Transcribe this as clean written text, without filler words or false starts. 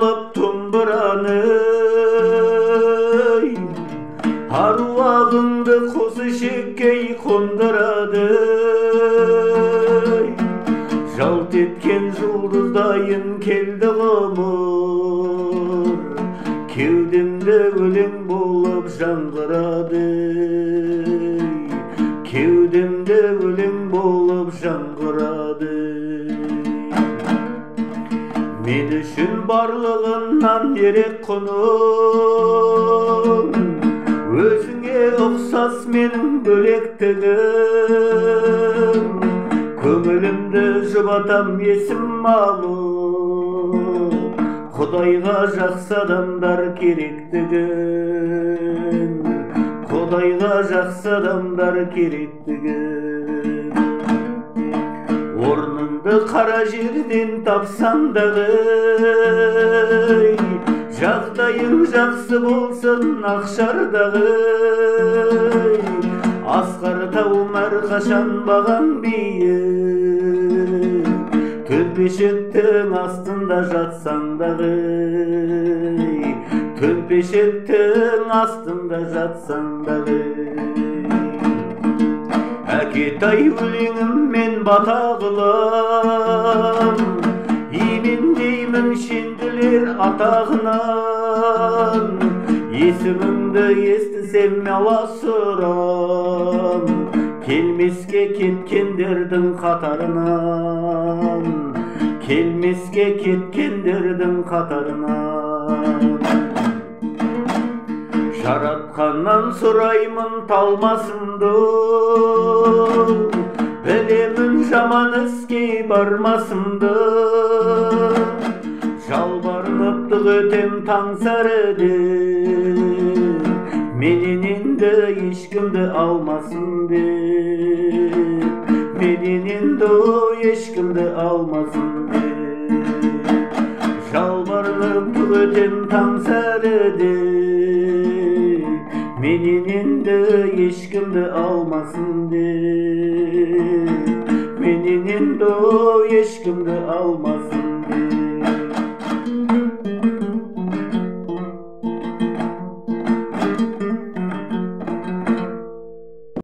алып домбыраны, аруағыңды қос ішекке қондырады. Жалт еткен жұлдыздайын келді ғұмыр, кеудемде өлең болып жаңғырады. Кеудемде өлең болып жаңғырады. Мен үшін барлығынан ерек құным, өзіңе ұқсас менің бөлектігім. Көңілімді жұбатам есім алып, Құдайға жақсы адамдар керектігін. Құдайға жақсы адамдар керектігін. Орныңды қара жерден тапсаң дағы, жағдайың жақсы болсын ақшардағы. Асқар тауым әрқашан бағаң биік, төмпешіктің астында жатсаң дағы. Төмпешіктің астында жатсаң дағы. Әкетай өлеңіммен бата қылам, имендеймін шенділер атағынан. Есіміңді естісем аласұрам, келмеске кеткендердің қатарынан. Келмеске кеткендердің қатарынан. Жаратқаннан сұраймын талмасымды, білемін жаман іске бармасымды. Жалбарынып дұға етем таң сәріде, менен енді ешкімді алмасын деп. Менен енді ешкімді алмасын деп. Жалбарынып дұға етем таң сәріде, менен енді ешкімді алмасын деп. Менен енді ешкімді алмасын.